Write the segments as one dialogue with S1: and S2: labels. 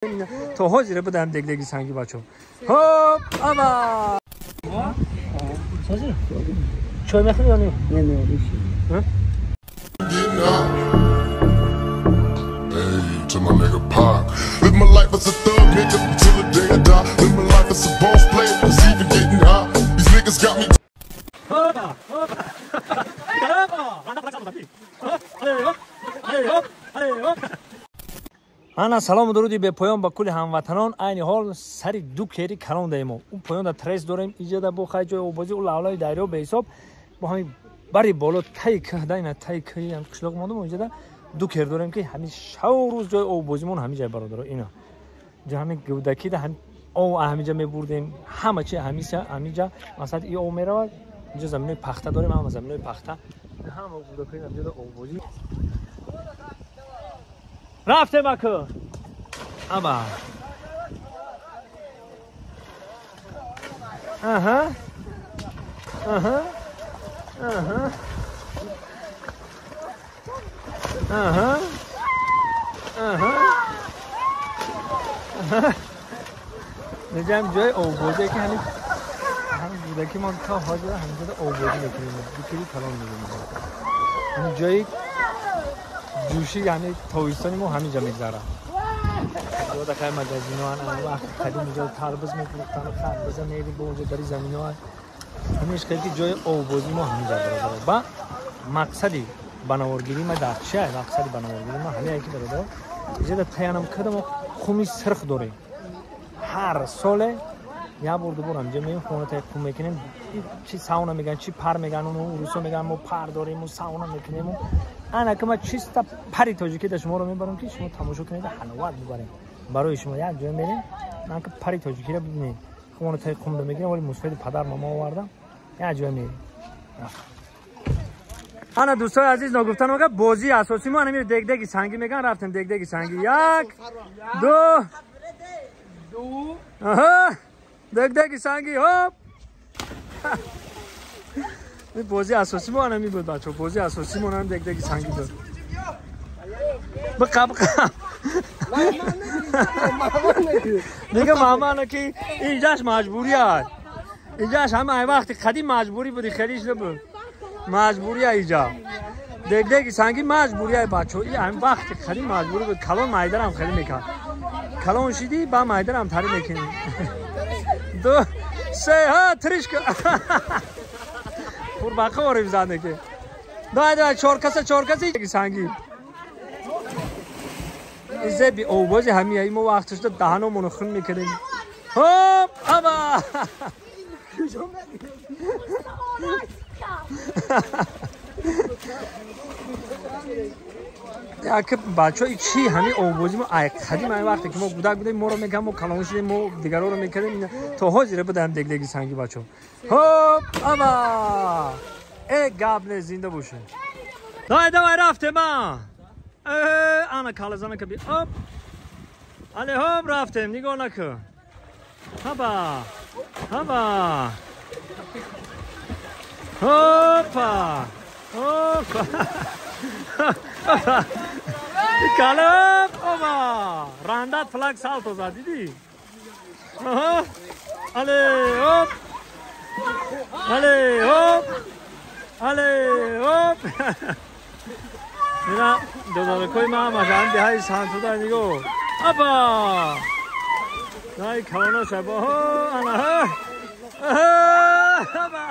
S1: То ҳозира будаам дегдеги санги бачо. Хоп, ама. Созӣ? Чой мехӯрӣ ё не?
S2: Не, не,
S1: не.
S3: To my nigga Pac. Live my life as a thug nigga till the day I die. Live my life as a boss player, it's even getting high. These niggas got me.
S1: Ана салому дуруди бепоён ба кулли ҳамватанон. Айни ҳол сари ду кери калон даем. Ӯ поёнда трес дорем, иҷода бо хай ҷои обозӣ, ӯ лавлави дарё беҳисоб. Бо ҳамин бари боло тай кӯҳда, ина тай кӯҳи ҳам қишлоқ мондум, иҷода ду кер дорем ки ҳамин шаву рӯз ҷои обозимон ҳамин ҷай бародаро. Ина ҷо ҳамин гӯдакида ҳамин об ҳаминҷа мебурдем, ҳама чи ҳаминҷа масалан и об меравад. Инҷо заминои пахта дорем, ҳама заминои пахта, ҳама гӯдакои ҳаминҷода обозӣ. Рафтем аку. Аба. Аҳа. Аҳа. Аҳа. Аҳа. Аҳа. Неҷам ҷои обозие ки ҳамин ҳам гӯдаки мо то ҳозир ҳаминҷода обозӣ мекунем. Дукири калон мебинем. Ҳамин ҷои ҷӯшӣ, яъне тобистони мо ҳаминҷа мегзарад. Ҷода хай магазиноан, вақти қадим инҷо тарбуз мефурӯхтанд, харбуза мерид бо онҷо дари заминоан. Ҳамин хел ки ҷои обозии мо ҳаминҷа бародаро. Ба мақсади банаворгирии ма дар чия? Мақсади банаворгирии ма ҳамин ки бародаро, инҷода таянам кардам, хуми сирх дорем. Ҳар соле як бор ду бор ҳаминҷа меоем, хона таи хум мекунем. Чи сауна мегӯянд, чи пар мегӯянд, урусо мегӯянд, мо пар дорему сауна мекунему. Ана ки ма чиста пари тоҷикӣ да шуморо мебарам ки шумо тамошо кунед, ҳаловат бибарем. Барои шумо як ҷой мерем, ман ки пари тоҷикиро бибинед. Хумоно таи хумда мегирем, вале мусфади падар мама овардам. Як ҷой мерем. Ана дӯстои азиз, ногуфта намага бозии асосӣ мо ана мери дегдеги сангӣ мегӯянд, рафтем дегдеги сангӣ. Як, ду, аҳа, дегдеги сангӣ, ҳоп. Ин бозии асосӣ мо ана мебуд бачаҳо, бозии асосӣ мо ана дегдеги сангӣ буд. Биқа биқа. Мега мама ки инҷаш маҷбурӣ аст. Инҷаш ҳама ай вақти қадим маҷбурӣ буди, хелиш набуд. Маҷбурӣ аст инҷа. Дегдеги сангӣ маҷбурӣ аст бачаҳо. Ин ҳамин вақти қадим маҷбурӣ буд. Калон майдарам хеле мекард. Калон шидӣ, ба майдарам тарӣ мекунӣ. Ду, се, ҳа, тришка. Қурбақа орим зад ки. Давай, давай, чор каса, чор каса сангӣ. Зеби обози ҳамин мо вақт шуда даҳаномонро хун мекардем. Хоп, аба. Яке бачаҳо чи ҳамин обозӣ мо ай қадим ай вақте ки мо гудак будем, моро мекардем, мо калон шудем, мо дигароро мекардем. То ҳозира будаем дегдеги сангӣ бачаҳо. Хоп, аба. Э гап не, зинда бошед. Давай, давай, рафтем а. Ана калазана ка би. Оп. Але хоп, рафтем, нигоҳ накун. Хаба. Хаба. Хопа. Хопа. Калаб, оба. Рандат флаг салто зад, дидӣ? Аҳа. Але хоп. Але хоп. Але хоп. Ина додаракои ма ҳамаш ҳам деҳаи сантуда нигоҳ. Аба. Най калона шаба. Ана. Аба.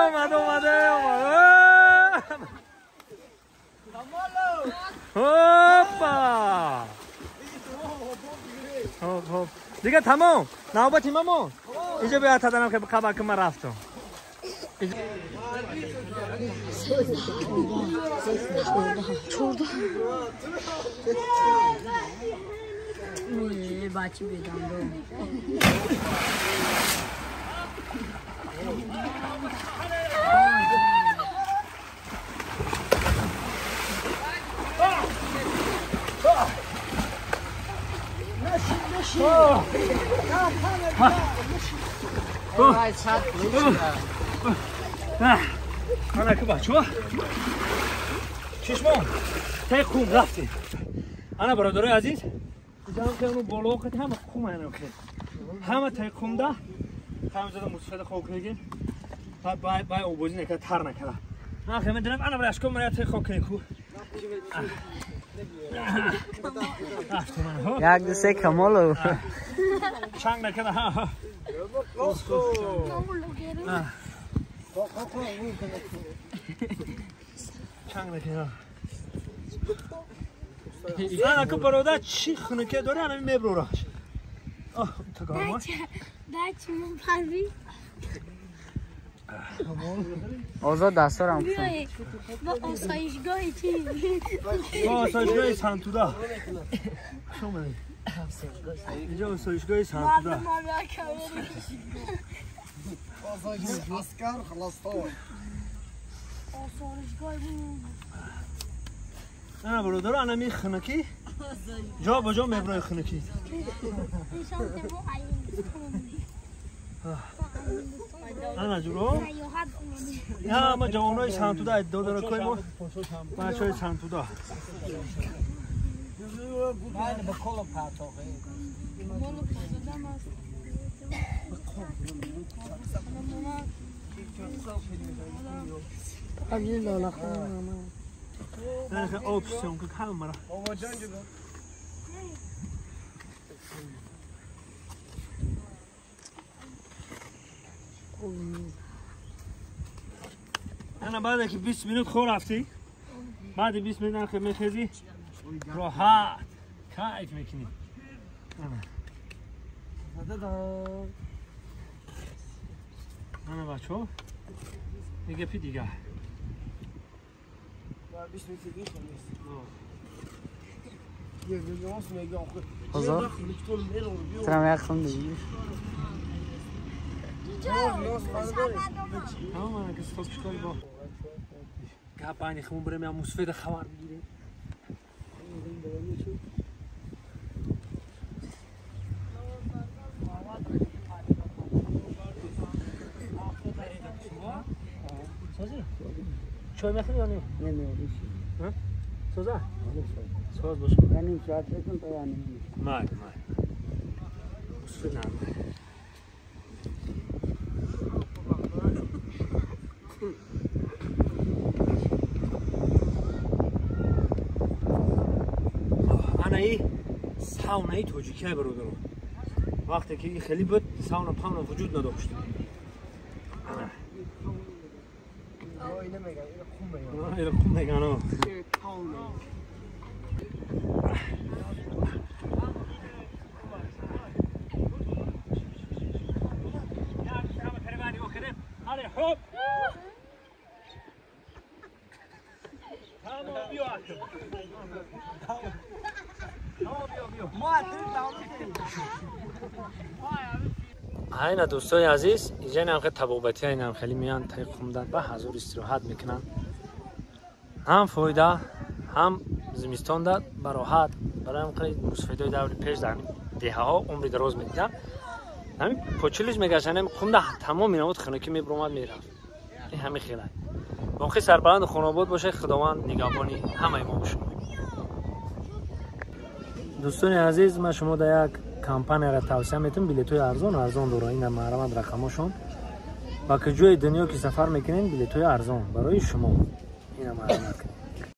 S1: Омад, омад, омад. Хопа. Хоп, хоп. Дига тамом. Навбати мамо. Инҷо биё таданам ки қабар ки ман рафтам.
S2: Бачи бедам.
S1: Ана ки бачаҳо, чишмон тай хум рафтем. Ана бародарои азиз, инҷа ҳам ки боло қати ҳама қум ана хел. Ҳама тай қумда ҳамзада мусфада хок мегин. Бай бай обозӣ накарда, тар накарда. Ман хел медонам, ана барашко ман тай хок ку.
S2: Як ду се Камолов.
S1: Чанг накарда, ҳа. Чанг накарда. Ана ку бародар чӣ хунуке дори, ана меброраш. Оҳ, тагама.
S4: Бача ман парви.
S2: Озод дастарам.
S4: Ба осоишгоҳи чӣ?
S1: Ба осоишгоҳи Сантуда. Шумо инҷа осоишгоҳи Сантуда.
S5: Аскар халастой.
S1: Ана бародар, ана ми хунукӣ. Ҷо ба ҷо меброи хунукӣ. Ана ҷуро. Я ма ҷавонои Сантуда додаракои мо. Бачаҳои Сантуда. Об съемка камера. Ана баъд ки 20 минут хор рафтӣ, баъди 20 минут ки мехезӣ, роҳат кайф мекунӣ. Ана бачаҳо, гапи дигар.
S2: Озод? Трам як хун дигар.
S1: Ҳама ки стоп шикор бо. Гап ани хмон بریم یا мусфеда хабар бигирем. سازی؟ چای میخوری یا نه؟
S2: نه نه.
S1: سازه؟ ساز باشه.
S2: نیم ساعت بکن تا یعنی.
S1: مای مای. مصفه نرمه. Ана саунаи тоҷикия бародарон. Вақте ки хеле буд, сауна пауна вуҷуд надошт. Ина қум меган. Айна дӯстои азиз, инҷа инам хеле табобатӣ, инам хеле меянд таи қумда ба ҳазур истироҳат мекунанд. Ҳам фоида, ҳам зимистонда бароҳат. Барои ҳам хеле мусофирҳои даври пеш дар деҳаҳо умри дароз медиданд. Ҳамин почилиш мегаштанд, ҳамин қумда тамоми навод хунукӣ мебуромад мерафт. Ин ҳамин хеле. Боқӣ сарбаланду хонобод бошед, Худованд нигаҳбони ҳамаи мо бошад. Дӯстони азиз, ман шумо дар як компанияро тавсия метавонам, билетҳои арзон арзон дорад. Ина маҳрамат рақамошон. Ба куҷои дунё ки сафар мекунед, билетҳои арзон барои шумо. Ина маҳрамат кунед.